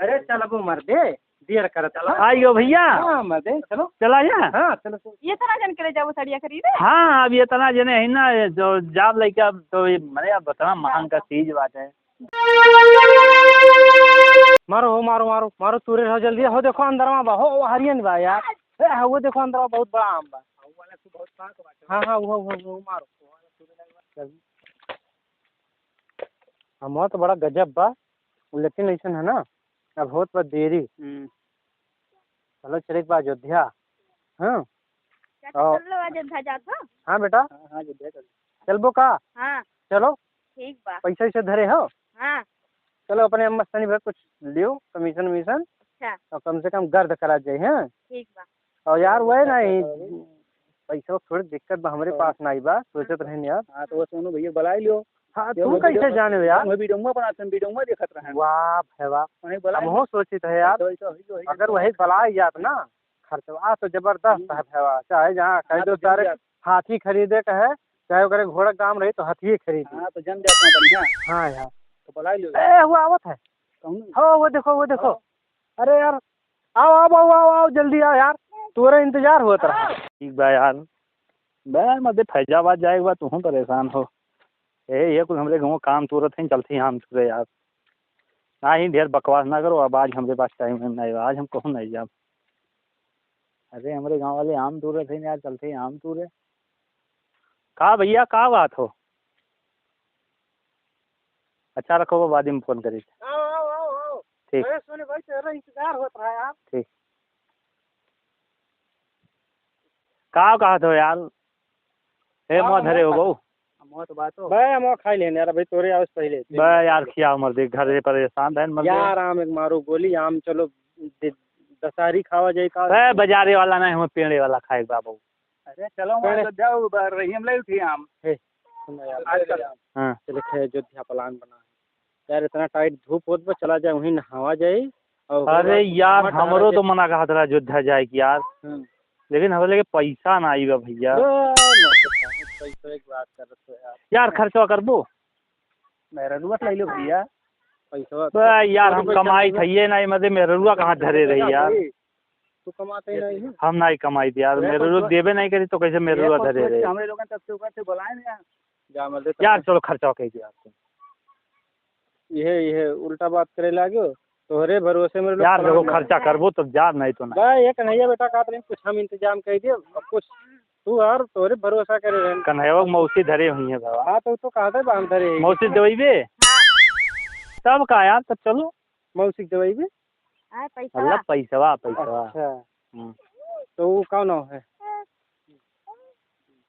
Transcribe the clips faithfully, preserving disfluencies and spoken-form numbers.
अरे चलबो मर्दे, देर करत चलो। आइयो भैया। हाँ मर्दे, चलो। चला जा। हाँ, चलो, चलो। ये तना जन के ले जाबो सड़िया खरीदे? हाँ, अब ये तना जने है ना, ये जो जाब लइका, तो ये मने अब बतना महंग का चीज बात है। मारो हो, मारो, मारो, मारो, तूरे रहो जल्दी। हो देखो अंदरवा बा, हो, हो हरियन बा यार। ए, हाँ, वो देखो अंदरवा बहुत बड़ा आम बा। हाँ, हाँ, वो, वो, वो मारो। आमवा तो बड़ा गजब बा, लेकिन ऐसन है ना, अब होत बा देरी। हम्म। चलो चले के बा अयोध्या। हाँ। चाचा, और चल लो, अयोध्या जात हो? हाँ बेटा। हाँ, हाँ, अयोध्या चल। चलबो का? हाँ। चलो। ठीक बा। पैसा वैसा धरे हो? हाँ। चलो अपने अम्मा से तनी भर कुछ लियो, कमीशन वमीशन। अच्छा। और कम से कम गर्द करा जाए, हैं? ठीक बा। और यार, वही नहीं, पैसा थोड़ी दिक्कत बा, हमरे हाँ। पास नहीं बा, सोचत रहन यार। हाँ, तो वो सोनू भैया बुला लियो। हाँ, ये तू वो कैसे video, जाने हो यार? वो video में बनाते हैं, video में देखत रहन। वाह भाई वाह। वही बुला हम लियो। हो सोचित है यार, ऐसा, ऐसा, ऐसा, अगर ऐसा। वही बुला जात ना, खर्चवा तो जबरदस्त हम्म। है भाई वाह। चाहे जहाँ कह हाँ, दो तो सारे जब हाथी खरीदे के है, चाहे ओकरे घोड़ा के दाम रही तो हाथिये खरीदी। हाँ, तो जन जात ना बढ़िया। हाँ यार। तो बुला लियो। ए, वो आवत है। कौन? हो, वो देखो, वो देखो। हाँ। अरे यार, आओ, आओ, आओ, आओ, आओ, जल्दी आओ यार, तोरा इंतजार होत रहा। ठीक बा यार, बे मर्दे फैजाबाद जाए के बाद तुहूँ परेशान हो। ए, ये कुल हमरे गाँव काम तुरत हैं, चलते हैं हम तुरे यार। ना ही ढेर बकवास ना करो, अब आज हमरे पास टाइम वाइम नहीं बा, आज हम कहूँ नहीं जाब। अरे हमरे गाँव वाले आम तुरत हैं यार, चलते हैं आम तुरे। का भैया, का बात हो? अच्छा रखो, वो बाद में फोन करी। आओ, आओ, आओ, आओ। ठीक। अरे सोने भाई, तेरा इंतजार होत रहा यार। ठीक। का कहत हो यार? ए, हाँ, मुँह धरे हो मौत बहू। मौत बात हो। बे, हम खाई लेने यार, अभी तोरे आवे से पहले। बे यार, खियाओ मर्दे, घर से परेशान रहन मर्दे। यार, आम एक मारो गोली, आम चलो दे-, दशहरी खावा जाए का? बे, बाजारे वाला नहीं, हमें पेड़े वाला खाए के बा बहू। अरे चलो, वहाँ पेड़े। तो जाओ, ब-, रहीम ले उठी आम। हे, सुनो यार। आजकल। हाँ। चले खे अयोध्या plan बना है। यार, इतना tight धूप होत बा, चला जाए, वहीं नहावा जाए। और अरे यार, नहावा टहरा हमरो जाए। तो मना कहत रहा अयोध्या जाए के यार। हम्म। लेकिन हमरे लगे पैसा ना आई बा भैया। बे, मत बताओ, पैसा एक बात करत हो यार। यार, खर्चवा करबो? मेहररुआ ले लो भैया। पैसा बे यार, हम कमाई थइए ना, मतलब मेहररुआ कहाँ धरे रही यार? तू कमाते ही नहीं है। हम नहीं कमाई यार, मेहररुआ देबे नहीं करी तो कैसे मेहररुआ धरे रही? हमरे लोगन तब से ऊपर से बुलाए ना। जा मर्दे, यार, चलो खर्चा कह दिया आपको। ये, ये उल्टा बात करे लागो, तोहरे भरोसे मेरे लोग यार, देखो, खर्चा करबो तब जा, नहीं तो ना। बा, ये कन्हैया बेटा कहत रही, कुछ हम इंतजाम कर दिए, अब कुछ तू यार तोहरे भरोसा करे रहे। कन्हैया के मौसी धरे हुई है बाबा। हाँ, तो, तो कहते बा हम धरे हैं। मौसी देवइबे? हाँ। तब का यार, तब चलो। मौसी के देवइबे? हाँ, पैसवा। मतलब पैसवा, पैसवा। अच्छा। हम्म। तो वो कौन है?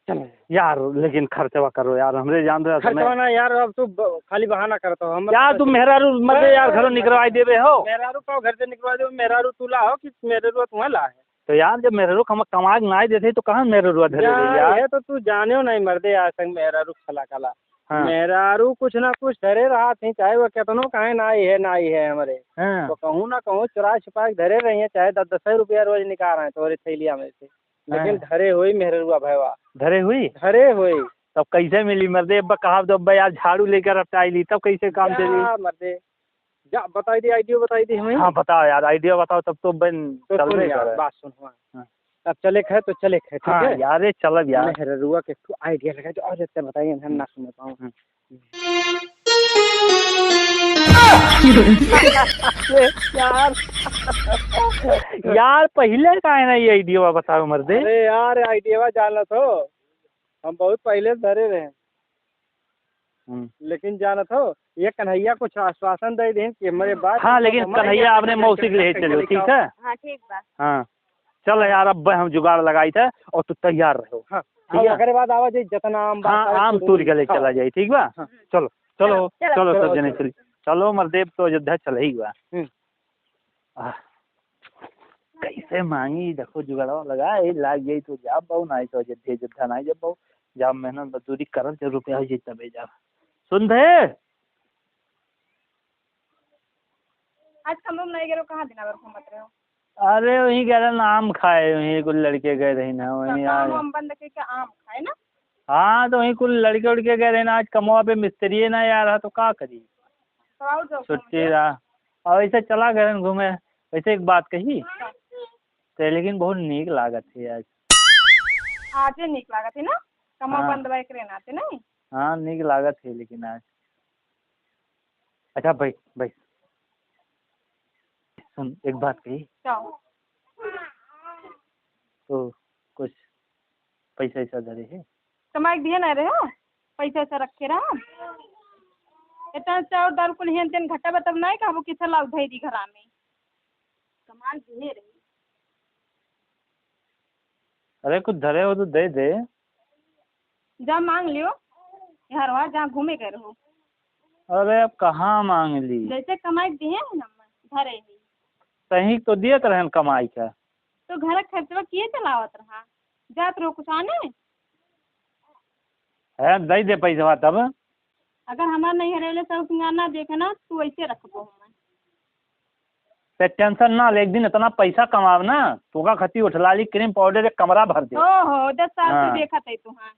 चलो। यार, लेकिन खर्चवा करो यार, हमरे जान रहे खर्चवा ना यार, अब तू ब-, खाली बहाना करत हो। हम यार, तू मेहरारू मत दे यार, घरों निकलवाई देबे हो। मेहरारू का घर से निकलवा दे, मेहरारू तू ला हो कि मेहरारू तुम्हें ला है? तो यार, जब मेहरारू हम कमा के नाई देते तो कहाँ मेहरारू धरे यार, रही यार? ये तो तू जाने हो नहीं मर्दे, आज तक मेहरारू खला कला। हाँ। मेहरारू कुछ ना कुछ धरे रहा थी, चाहे वो कितनो कहे नाई है, नाई है हमरे। हाँ। तो कहूँ ना कहूँ चुरा छुपा के धरे रही है, चाहे दस दस रुपया रोज निकाल रहे हैं तोरे थैलिया में से। लेकिन हाँ। धरे हुई मेहररुआ भयवा। धरे हुई? धरे हुई। तब कैसे मिली मर्दे? अब कहा तो अब यार झाड़ू लेकर अब टाई ली, तब कैसे काम चली? जा मर्दे। जा बताई दी, idea बताई दी हमें। हाँ, बताओ यार, idea बताओ, तब तो बन तो चल सुन रही यार, है। बात सुन हमार। हाँ। अब चले के है तो चले के है, ठीक हाँ है? यार, ये चलब यार। मेहररुआ के तू idea लगा दे, और जब तक बताइए, हम ना सुने पाऊँ। हम्म। यार, यार, पहिले काहे ना ये idea बताओ मर्दे? अरे यार, idea जान लो तो, हम बहुत पहिले से धरे रहे। हम्म। लेकिन जानत हो, ये कन्हैया कुछ आश्वासन दे देन कि हमारे बात हाँ, लेकिन हमारे कन्हैया अपने मौसी के ले चलो, ठीक है? हाँ, ठीक बा। हाँ, चल यार, अब हम जुगाड़ लगाई थे और तू तैयार रहो, हाँ, ठीक है? ओकरे बाद आवा जाई, जितना आम बा, हाँ, सारे आम तोड़ तोड़ के ले हाँ। चला जाई, ठीक बा? हाँ। चलो, चलो, चलो, चलो, चलो, सब जने चलो। चली। चलो, मर्दे, तो अयोध्या चल ही बा। हम्म। आह, कैसे मांगी, देखो जुगाड़वा लगा, ए, लाग जाई तो जाब बाऊ, नाई तो अयोध्या, अयोध्या नाई जाब बाऊ, जाब मेहनत मजदूरी करब, जब रुपया हो जाई तबे जाब। सुन दे। आज कमरो में नहीं गेलो, कहाँ दिना भर घूमत रहो? अरे, वहीं गए रहे ना आम खाए, वहीं कुल लड़के गए रहे ना, तो वहीं काम आए। वाम बंद करके आम खाए ना? हाँ, तो वहीं कुल लड़के उड़के गए रहे ना, आज कमवा पे मिस्त्री ना यार, तो का करी? तो आओ जाओ छुट्टी घूम के। रहा। और ऐसे चला गए घूमे। वैसे एक बात कही, तो लेकिन बहुत नीक लागत है आज। आजे नीक लागत है ना, कमा हाँ। बंद बा एकरे नाते नहीं। हाँ, नीक लागत है लेकिन आज। अच्छा, बैठ, बैठ। सुन, एक बात कही। क्या? तो कुछ पैसा ऐसा धरे है? कमाई के दिए ना रहे हो, पैसा ऐसा रखे रहा। इतना चाउर दाल कुल हेन तेन घटा बा, तब नहीं कहबो किथे लाउ धई दी घरा में। कमाई दिए रही। अरे, कुछ धरे हो तो दे दे। जा मांग लियो, यार, वहाँ जहाँ घूमे गए रहो। अरे, अब कहाँ मांग ली? जैसे कमाई दिए हैं ना, धरे ही। तहीं तो दियत रहन कमाई का। तो घर का खर्चवा किए चलावत रहा? जात रहो कुछ आने? है, दे दे पैसवा तब। अगर हमार नहीं हरेले सब सिंगार ना देखे ना, तू ऐसे रखबो हमें। ते टेंशन ना ले, एक दिन इतना पैसा कमाब ना, तोका खती उठलाली, क्रीम पाउडर, एक कमरा भर दे। ओहो, दस साल से हाँ। देखत है तू, हाँ।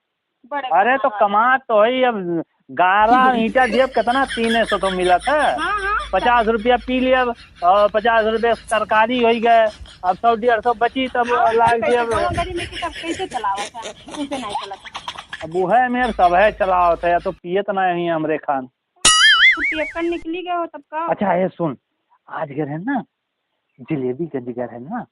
बड़े अरे तो कमावा। कमा तो है, अब गारा ईंटा दियब, कितना तीन सौ तो मिलत है। हाँ, हाँ। पचास रुपया पी लियब और पचास रुपया तरकारी होई गए, अब सौ डेढ़ सौ बची तब हाँ, लाग पैसे दियब। गाँव गरीब में कि तब कैसे चलावत है? कैसे नहीं चलत? अब वो है मेर सब है चलावत है, या तो पियत ना ही हमरे खान। तो पियक्कड़ निकली गए हो तब का? अच्छा, ये सुन, आज घर है ना, जिलेबीगंज घर है ना,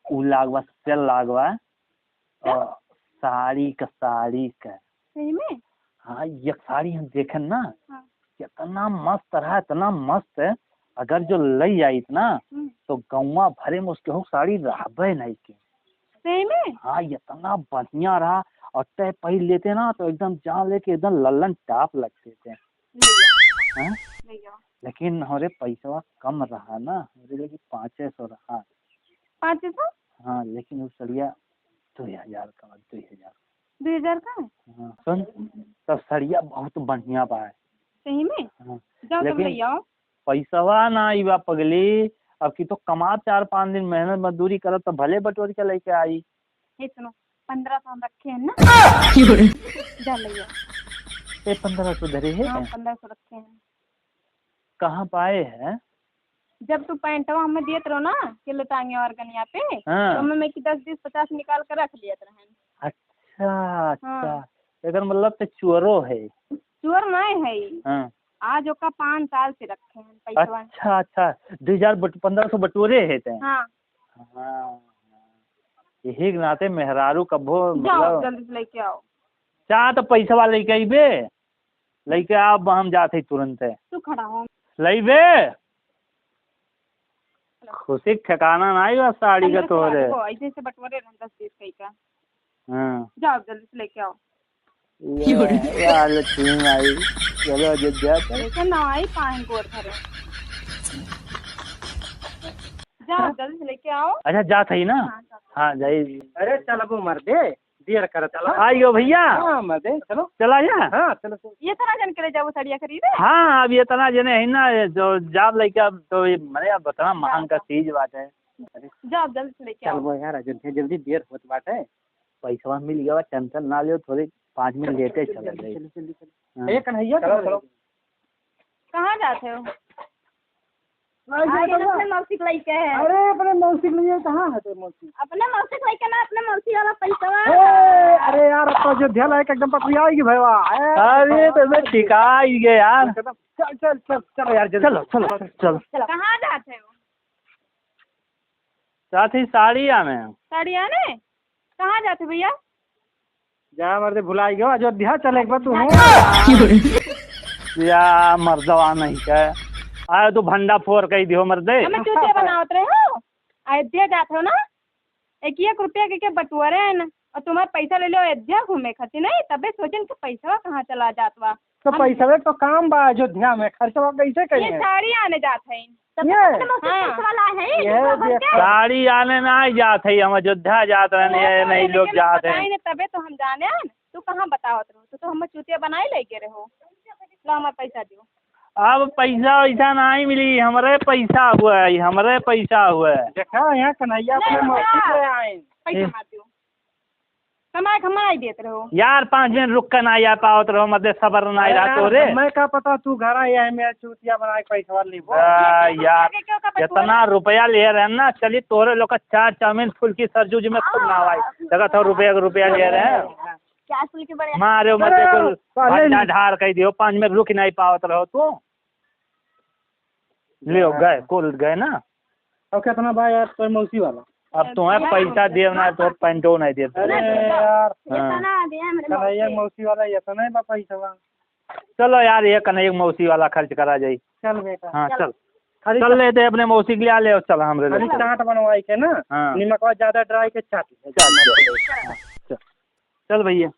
उ लागवा, सेल लागवा, हाँ? अ, साड़ी का, साड़ी का। सही में? हाँ, एक साड़ी हम देखेन ना, हाँ। इतना मस्त रहा, इतना मस्त है, अगर जो लई जाइत ना, हम्म। तो गौवा भरे में उसके हो साड़ी रहबे नहीं के। सही में? हाँ, इतना बढ़िया रहा, और तय पहिर लेते ना, तो एकदम जान ले के एकदम लल्लन टाप लगते थे। ले जाओ। हाँ? ले जाओ। लेकिन हमरे पैसवा कम रहा ना, हमरे लगे पाँचे सौ रहा। पाँचे सौ? हाँ, लेकिन वो सड़िया दुई हजार का बा, दुई हजार। दुई हजार का? हाँ, सुन, तब सड़िया बहुत बढ़िया बा। सही में? हाँ, जाओ तब लेकिन ले आओ। पैसवा ना आई बा पगली, अब की तो कमा चार पाँच दिन मेहनत मजदूरी करत तो भले बटोर के लेके आई। हे सुनो, पन्द्रह सौ हम रखे हैं ना। जा ले आओ। ए, पन्द्रह सौ धरे है? हाँ, पन्द्रह सौ रखे हैं। कहाँ पाए हैं? जब तू पैंटवा हमें देत रहो ना, कि लटांगे और गनिया पे, हाँ। तो हमें, मैं कि दस, बीस, पचास निकाल के रख लियत रहन। अच्छा, अच्छा। हाँ। एकर मतलब ते चोरो है। चोर नहीं है। हाँ। आज ओका पाँच साल से रखे हैं पैसवा। अच्छा, अच्छा। दुई हजार बट-, पन्द्रह सौ बटोरे है ते? हाँ। हाँ। यही के नाते मेहरारू कभो, जाओ, मतलब, जल्दी से लेके आओ। जा तो पैसवा लेके अइबे। लइके आ, अब हम जात हई तुरंते। तू खड़ा हो। लइबे। खुशी के ठिकाना नाई बा साड़ी का तोहरे। देखो, ऐसे ऐसे बटोरे रहन दस बीस कई का। हाँ। जाओ जल्दी से लेके आओ। ये, ये हालत थी माई। चलो अयोध्या चल। ऐसे ना आई पाएं गोर धरे। जाओ जल्दी से लेके आओ। अच्छा जात हई ना? हाँ, जाओ। हाँ जाई। अरे चल अब मर दे। दियर करत चला। आइयो भैया। हाँ, मर्दे, चलो। चला जा। हाँ, चलो, चलो। ये तना जन के ले जाबो सड़िया खरीदे? हाँ, अब ये तना जने है ना, ये जो जाब लइके अब तो ये मने अब इतना महंग का चीज बाटे। जाओ, जल्दी से लेके चल आओ। वो यार, अयोध्या जल्दी देर होत बाटे। पैसवा मिल गया, टेंशन ना लियो, थोड़ी पाँच मिनट लेटे चल, चला जाए। चलो, जल्दी, चलो। हाँ। ए कन्हैया, चलो, चलो। कहाँ जाते हो? नहीं, आज बेटा, अपने मौसी के लइके है। अरे, अपने मौसी के लइके कहाँ है तेरे मौसी? अपने मौसी के लइके ना, अपने मौसी वाला पैसवा। ए, अरे यार, अब तो अयोध्या लायक एकदम पकड़िया आएगी भैया। ए, अरे, तो मैं ठिका ही गया यार। एकदम, चल, चल, चल, चल यार, जल्दी। चलो, चलो, चलो। चलो। कहाँ जाते हो? साथी साड़ी आने। साड़ी आने? कहाँ जाते भैया? जा मर्दे, भुलाई गयो, अयोध्या चले एक बार तू। या मर्दवा नहीं के। आए तो भंडा फोर कही दियो मर्दे। हमें चूतिया बनावत रहे हो? अयोध्या जात हो ना? एक एक रुपया के, के बटोरे न, और तुम्हारे पैसा ले लो अयोध्या घूमे खातिर, नहीं? तबे सोचन कि पैसा कहाँ चला जात बा। तो हम पैसवे तो काम बा अयोध्या में, खर्चवा कैसे ये करिए? साड़ी आने जात है। तब ये? अपने मौसी हाँ। पैसा वाला है, ये जो भर दे। के। साड़ी आने ना जात है, हम अयोध्या जात रहने, हाँ, ये नहीं लेकिन लोग हम जात है। बताए ने, तबे तो हम जाने हैं। तू कहाँ बतावत रहो? तू तो हम चूतिया बनाए लेके रहो। लो हमार पैसा दियो। अब पैसा वैसा नहीं मिली, हमरे पैसा हुआ है, हमरे पैसा हुआ है। देखा, यहाँ कन्हैया अपने नहीं, मौसी भैया। के आए। पैसा ए। मत दियो। कमाए के हम आई देत रहो। यार, पाँच मिनट रुक के ना आ पावत रहो, मतलब सबर ना अरे रहा यार, तोरे। मैं का पता तू घर आया है, मेरा चूतिया बना के पैसा लेबो। आ, यार, आगे क्यों का पटवारी? इतना रुपया ले रहे हैं ना, चली तोरे लोग का चार चाउमीन फुल्की सरजू जी में खूब ना आई। देखा था रुपया के रुपया ले रहे हैं। क्या फुल्की बड़े? मारे मत अरे देखो, यार, पहले भंडा ही ढार कह दियो, पाँच मिनट रुक नहीं पावत रहो तू। लियो, हाँ। गए, कुल गए ना। अब कितना बा यार, तोर मौसी वाला? अब तुम्हें पैसा देव ना, तोर पैंटो नहीं देव। अरे यार, हाँ। इतना दे हमरे कन्हैया मौसी। मौसी वाला इतना ही बा पैसा बा। चलो यार, ये कन्हैया मौसी वाला खर्च करा जाई। चल बेटा। हाँ, चल। चल। खाली चल चल। लेते अपने मौसी के लिए, आ ले और चल हमरे खाली लेते। चाट बनवाई के ना, हाँ। निमकवा ज्यादा डाल के चाट ले। चल, चल। हाँ, चल। चल भैया।